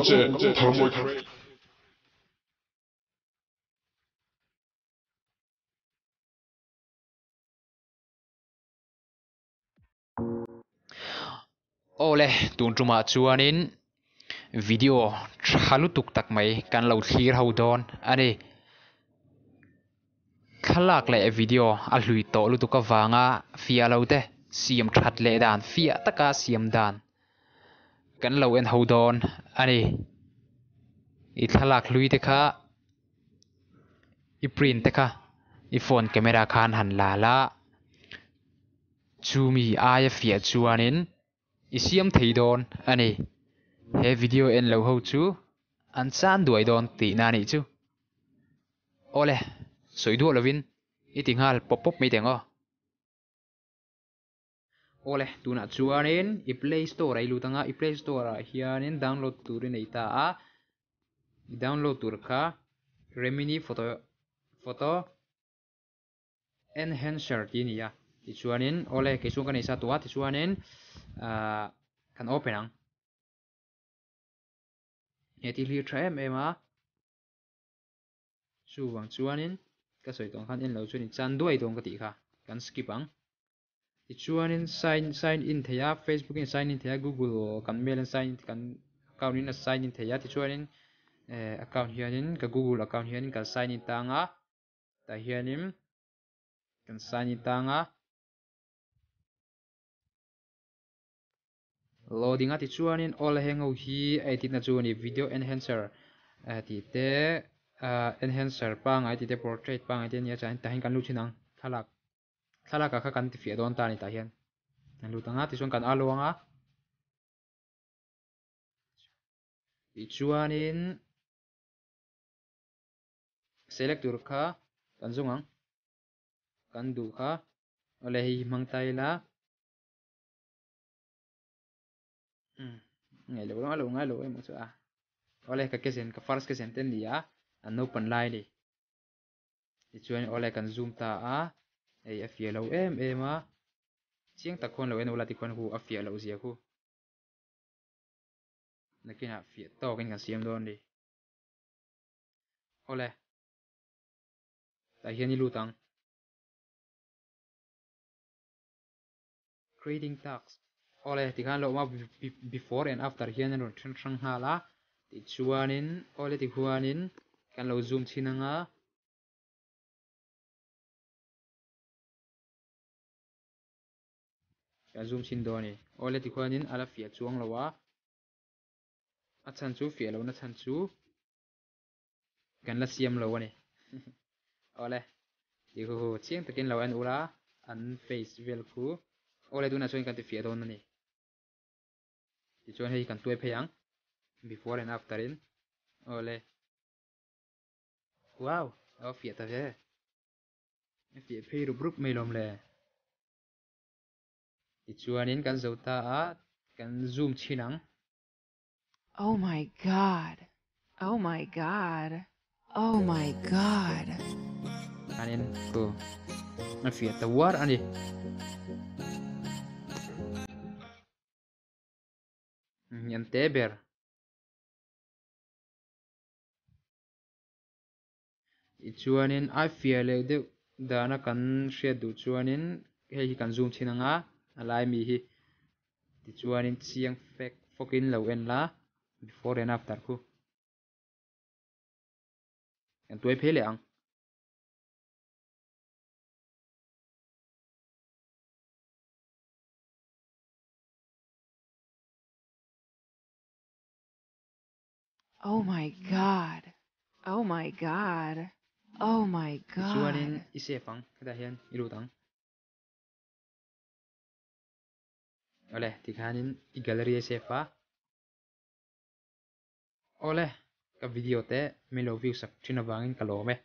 ang che Tharmawi. Awle tun tumah chuanin video tha lutuk tak mai kan lo thlir ho dawn a ni. Thlalak leh video a hlui tawh lutuk avanga fiah lo te siam that leh dan fiah taka siam dan kan lo en ho dawn a ni. I thlalak hlui te kha i print te kha i phone camera khan han la la chumi aia fiah chuanin i siam thei dawn a ni. He video en lo ho chu an chan duai dawn tihna a nih chu. Awle, sawi duah lovin i ti nghal pawp pawp mai teh ang aw. Awle, tunah chuanin i play store ah i lut anga i play store ah hianin download tur i nei ta a, i download tur kha Remini photo photo enhancer tih a ni a, tichuanin awle kei chuan ka nei sa tawh a tichuanin ahh kan open ang. He thil hi a tha em em a. Chuvang chuanin ka sawi tawh ang khan en lo chuan in chan duai dawn ka tih kha kan skip ang. Tichuanin sign sign in thei a Facebook in sign in thei a Google kan mail in sign in kan account in a sign in thei a tichuanin eh account hianin ka Google account hianin kan sign in tang a tah hianin kan sign in tang a. Loading a tichuanin aw la heng ho hi a edit na chu a ni video enhancer tih te enhancer pangai tih te portrait pangai te a nia chuan tah hian kan lut thin ang thlalak thlalak ah kha kan tifiah dawn ta a ni tah hian kan lut ang a tichuan kan allow ang a tichuanin select tur kha kan zawng ang kan duh kha awle hei hi hmang ta ila. Ngai lo lo ngai lo emaw chu a awle ka ke zen ka first ke zen te ni a an naupan lai ni tichuan awle kan zoom ta a hei a fiah lo em em a chiang tak khuan lo en ula tikhuan hu a fiah loh zia khu nakinah fiah tawkin kan siam dawn ni awle tah hian i lut ang. Creating task Awle tikhan lo awm a before and after hian a rawn then hrang nghal a tichuanin awle tikhuanin kan lo zoom chhin ang a. Kan zoom chhin dawn a ni. Awle tikhuanin a la fiah chuang lo a, a chhan chu fiah lohna chhan chu kan la siam lo a ni. Awle ti hu hu chiang takin lo en ula an face vel khu awle tunah chuan kan ti fiah dawn a ni. Tichuan hei kan tuai phei ang before and after in awle wow a fiah ta ve a fiah phei rup rup mai lawm le. Tichuanin kan zo ta a kan zoom chhin ang. Oh my God! Oh my God! Oh my God! Anin ku a fiah ta uar a ni. Hniam te ber. Tichuanin a fiah leh deuh dana kan hriat duh chuanin hei hi kan zoom thin ang a, a lai mi hi. Tichuanin chiang fek fawkin lo en la, before and after khu. Kan tuai phei leh ang. Oh my God! Oh my God! Oh my Tichuanin God! i save ang, hetah hian i lut ang. Awle, tikhanin i gallery a save a. Awle, ka video te min lo view sak thin avangin ka lawm e.